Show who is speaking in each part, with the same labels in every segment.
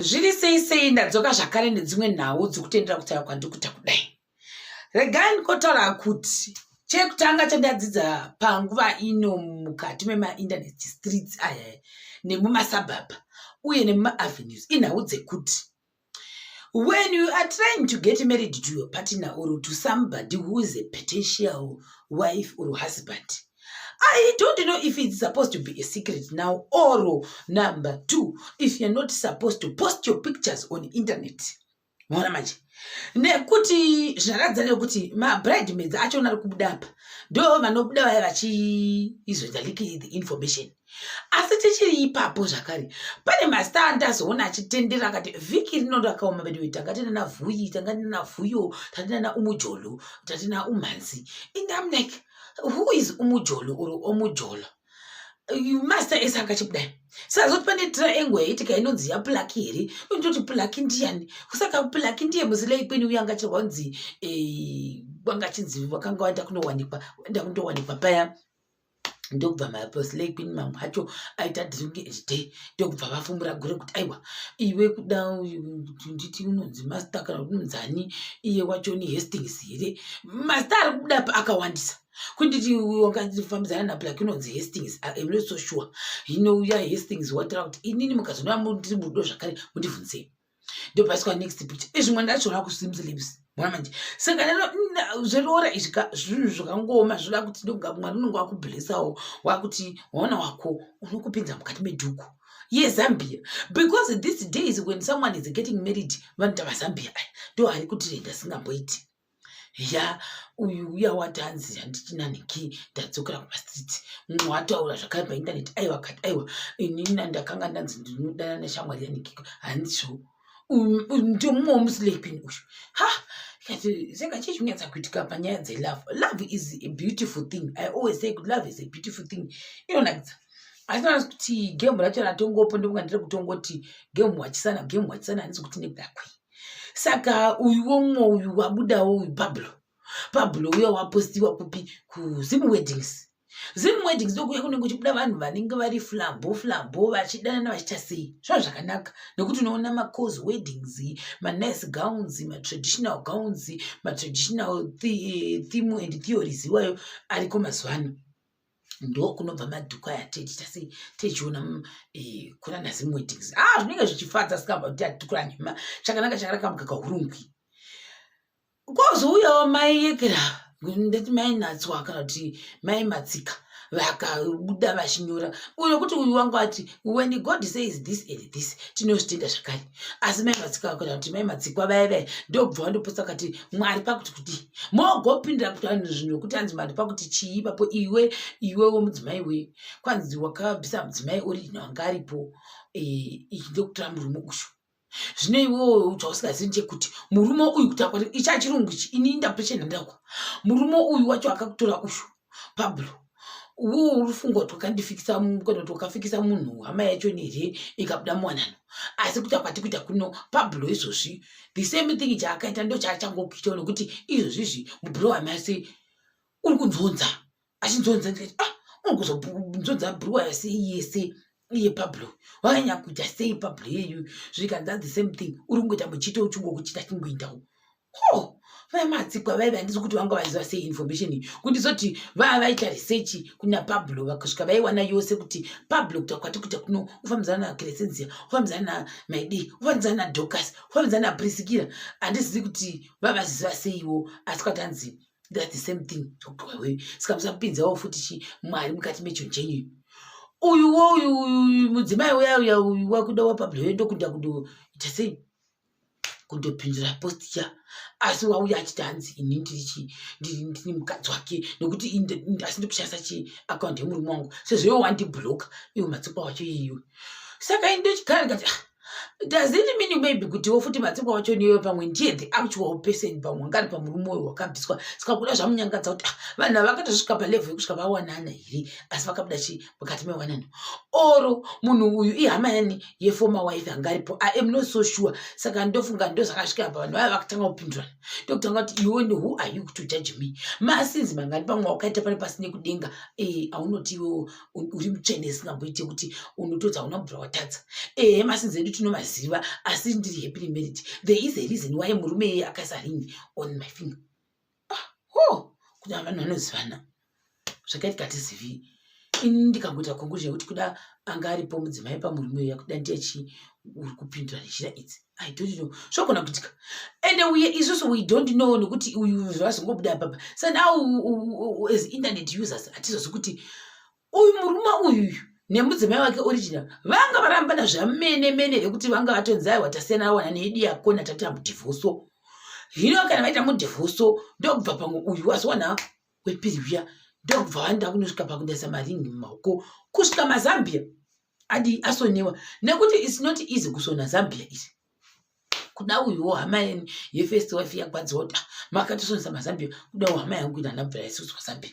Speaker 1: Zviri sei sei ndadzoka zvakare nedzimwe nhau dzikutendera kutaura kwandikuita kudai. Regai ndikotaura kuti chekutanga chandadzidza panguva ino mukati memainternet streets aya nemumasabhabha uye nemumaavenues inhau dzekuti when you are trying to get married to your partner or to somebody who is a potential wife or husband, I don't know if it's supposed to be a secret now or number two, if you're not supposed to post your pictures on internet. Maona manje nekuti zvinoratidza nekuti mabridemaids achona ari kubuda apa ndo vanobuda vaya vachiizoita leak the information. Asi tichiri ipapo zvakare pane mastar andazoona achitendera akati vhiki rino rakaoma vedu, tanga tina naVhuyi, tanga tina naVhuyo, tatina naUmujolo, tatina Umhanzi, and I'm like, who is Umujolo or Omujolo? Master ese akachibuda sazoti pane triangle yaitika inonzi yaPlaki here? Indoti Plaki ndiyani? Saka Plaki ndiye musilei kweni uye angachirwa kunzi wanga achinzi wakanga waenda kunowanikwa, waenda kundowanikwa paya, ndokubva maslay queen mamwe acho aita drink and day, ndokubva vafumura gore kuti aiwa, iwe kuda nditi unonzi Master kana kuti unonzani, iye wacho ni Hastings here? Master ari kubuda pa akawandisa kunditi wakafambidzana naBlack unonzi Hastings. I am not so sure. Hino uya Hastings wataura kuti inini mukazonova ndiri murudo zvakare mundibvunzei. Ndopaiswa next picture izvi mwana achona kuSimslips. Mwana manje saka zveroora izvi ka zvinhu zvakangooma, zvoda kuti ndoga Mwari unonge wakublessawo, wakuti waona wako unokupinza mukati medhuku yeZambia, because these days when someone is getting married vanoita vaZambia aya ndo ari kutirenda singamboiti ya uyu uya wati hanzi handichina niki, ndadzokera kumastreet. Mumwe wataura zvakare paindaneti, aiwa kati aiwa, inini ndakanga ndanzi ndinodana neshamwari yaniki, handizvo ndomumwe wemuslay queen uyu. Ha, kati saka chii chinonyatsa kuitika panyaya dzelove? Love is a beautiful thing. I always say kuti love is a beautiful thing, inonakidza, asi noona kuti game racho ratongopo ndokunga ndiri kutongoti game wachisana, game wachisana, handisi kuti nekuda kwei. Saka uyu womumwe uyu wabudawo uyu Pablo, Pablo uya wapostiwa kupi? KuZim Weddings. Zim Weddings ndokuya kunenge kuchibuda vanhu vanenge vari flambo flambo vachidanana vachiita sei. Zvinhu zvakanaka nekuti unoona macos weddings, manice gowns, matraditional gowns, matraditional theme and theories iwayo ariko mazuva ano. Ndo kunobva madhuku aya tichiita sei, tichiona kuna naZim Weddings. Ah, zvinenge zvichifadza sikamba kuti atikura nhema chakanaka chakanaka mukaka hurungwi. Kwozouyawo mai Yekera, ndati mai Natswa kana kuti mai Matsika, vakabuda vachinyora uyo kuti uyu wangu ati when God says this and this, tinozvitenda zvakare. Asi mai Matsika kana kuti mai Matsikwa vaya vaya ndobva vandoposta kati Mwari pakuti kuti mogopindira kuti vanhu zvinhu nokuti hanzi Mwari pakuti chii ipapo? Iwe iwewo mudzimai we kwanzi wakabvisa mudzimai original anga aripo, ichi ndokutora murume uyu. Zvino iwewo chausingazivi ndechekuti murume uyu kuti akwati ichi achirungu ichi, ini ndapechena ndakwa murume uyu wacho akakutora uyu Pablo uwo uri funga kuti wakandifikisa kana kuti wakafikisa munhu hama yacho here ikabuda muwanano. Asi kuti akwati kuita kuno Pablo izvozvi the same thing chaakaita ndo chaachangokuitawo, nekuti izvozvizvi mubhurowa mase uri kunzonza achinzonza. Ndikati, ah, uri kuzonzonza bhuruwa yase yese iye Pablo wakanyanya kuita sei Pablo iyeyu? Zvikanzi the same thing uri kungoita muchito uchingokuchita chingoitawo ho vamatsikwa vaiva. Handisi kuti vanga vaziva sei information iyi kundizoti vava vaita research kuna Pablo vakasvika vaiwana yose kuti Pablo kuti akwati kuita kuno ufambidzana naCresenzia, ufambidzana namaidi, ufambidzana naDocas, ufambidzana naPrisikira. Handizivi kuti vavaziva seiwo, asi kwati hanzi that's the same thing zvokuti saka musapinzawo futi chi Mwari mukati mechinhu chenyu. Uyuwo uyu mudzimai uya uya uyu wakuda waPablo ndokunda kundoita sei, kundopindura post ya, asi wauya achiti hanzi ini ndiri chi ndiri mukadzi wake nekuti asi ndikushandisa chi account yemurume wangu sezvo iwe wandibloka iwe Matsikwa wacho iyiwe. Saka ini ndochigara ndikati, ah, does it mean maybe kutiwo futi Matsikwa wacho niwe pamwe ndiye the actual person, pamwe angari pamurume uyu wakabviswa? Saka kuda zvamunyangadza kuti, ah, vanhu ava vakatosvika palevel yekusvika vawanana here, asi vakabuda chi mukati mewanano, oro munhu uyu ihama yani yeformer wife anga aripo? I am not so sure. Saka ndofunga ndo zvakasvika apa vanhu vaya vakatanga kupindurana, ndokutanga kuti iwe who are you to judge me? Masins mangani pamwe wakaita pane pasi nekudenga aunoti iwewo uri mutsvene singamboite kuti unotodza hauna kubvira watadza? Ehe, masins edu. tinomaziva, asi ndiri happily married. There is a reason why murume iye akaisa ring on my finger. Ah, ho, kuda vanhu vanozivana zvakaitika hatizivi. Ini ndikangoita conclusion yekuti kuda anga aripo mudzimai pamurume uya, kuda ndiye chi uri kupindura nenzira idzi. I don't know, zvogona kuitika. Ende uye isusu we don't know, nekuti uyu zvazongobuda apapa. So now as internet users hatizozi kuti uyu murume uyu nemudzimai wake original vanga varambana zvamene mene, rekuti vanga vatonzi, "Aiwa, tasiyana, wana nedu yakona, tati mudivorce." Hino kana vaita mudivorce, ndokubva pamwe uyu wazowana wepiri uya, ndokubva vaenda kunosvika pakundaisa maringi mumaoko, kusvika mazambia adi asonewa, nekuti it's not easy kusona zambia iri. Kuda uyuwo hama yefirst wife yagwadziwa kuti, "Ah, makatosonesa mazambia, kudawo hama yangu ina ndabvira isudzwa zambia."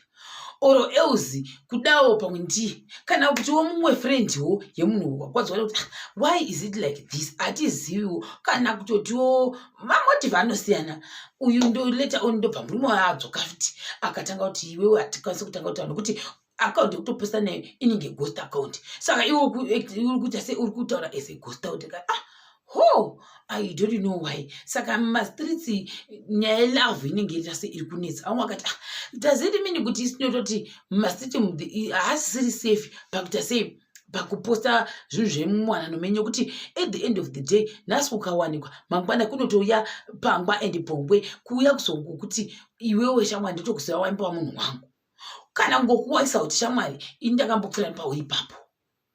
Speaker 1: Or else kudawo pamwe ndiye, kana kutiwo mumwe friendwo yemunhu wagwadziwa kuti, "Ah, why is it like this?" Hatiziviwo, kana kutotiwo mamotive anosiyana. Uyu ndo later on ndobva murume waadzoka futi, akatanga kuti, "Iwewe hatikwanisi kutanga kutaura," nekuti account yekutoposta nayo inenge ghost account. Saka iwe uri kuita sei, uri kutaura as a ghost account? Ah, ho, I don't know why. Saka mumastreets nyaya yelove inenge iri se iri kunetsa. Vamwe vakati, "Ah, does it mean kuti isinototi mumastreet haasisiri safe pakuita sei, pakuposta zvinhu zvemuwanano menyu?" Nekuti at the end of the day, nhasi ukawanikwa, mangwana kunotouya pangwa and pongwe kuuya kuzongokuti, "Iwewe shamwari, ndotokuziva, waimba munhu wangu," kana kungokuwaisa kuti, "Shamwari, ini ndakambopfuura nepauri ipapo."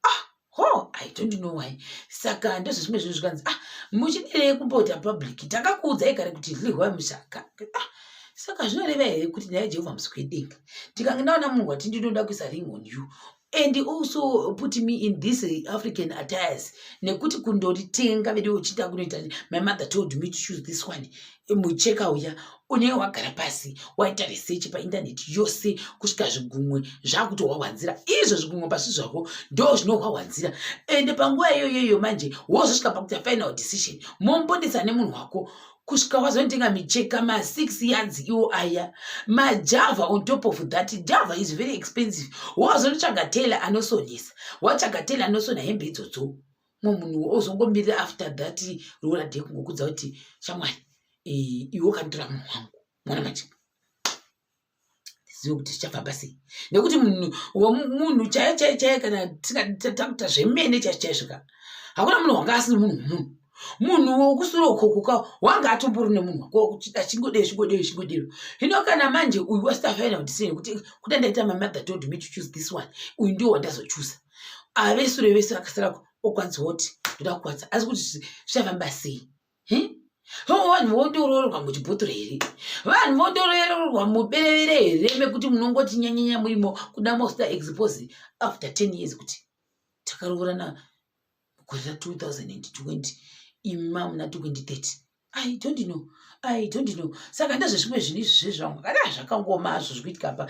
Speaker 1: Ah, ho, I don't know why. Saka ndozvezvimwe zvinhu zvikanzi, "Ah, muchidirei kumboita public? Takakuudzai kare kuti lihwai mushaka." Ah, saka zvinoreva here kuti nyaya Jehovha musiki wedenga, ndikange ndaona munhu wati, "Ndinoda kuisa ring on you and also put me in this African attires," nekuti kundoritenga vedu uchiita kunoita, "My mother told me to choose this one," mucheka uya unenge wagara pasi, waita research paindaneti yose kusvika zvigumwe zvakutohwahwanzira. Izvo zvigumwe pasi zvako ndo zvinohwahwanzira. Ende panguva iyoyoyo manje wozosvika pakuita final decision, mombonetsa nemunhu wako kusvika wazonotenga micheka ma6 yards iwo aya, majava. On top of that, java is very expensive. Wazonotsvaga tailor anosonesa, watsvaga tailor anosona hembe idzodzo, mumwe munhu ozongomirira after that roora day kungokudza kuti, "Shamwari, iwe ukanditora munhu wangu." Mwana manje zive kuti zvichafamba sei, nekuti munhu munhu chaiyo chaiyo chaiyo, kana takuta zvemene chaizvo chaizvo ka, hakuna munhu wanga asiri munhu. Munhu wokusure ukokuka wanga atombori nemunhu wako, achingodero, chingodero, chingodero. Hino kana manje uyu wasita final decision kuti kuda ndaita, "My mother told me to choose this one," uyu ndiwo wandazochuza. Avesure vese vakasara okwanziwa kuti ndoda kukwadza, asi kuti zvichafamba sei? Vanhu vondoroorwa muchibhotoro here? Vanhu vondoroorwa muberevere here, mekuti munongoti nyanyanya murimo, kuda mosita expose after 10 years kuti takaroorana gore ra2020, ima muna 2030? I don't know, I don't know. Saka ndezvezvimwe zvinhu izvi zvezvangu kana zvakangoma hazvo zvikuitika pa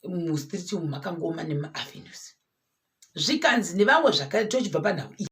Speaker 1: mustreet umu, makangoma nemaavenues. Zvikanzi nevamwe zvakare, tochibva panhau iyi.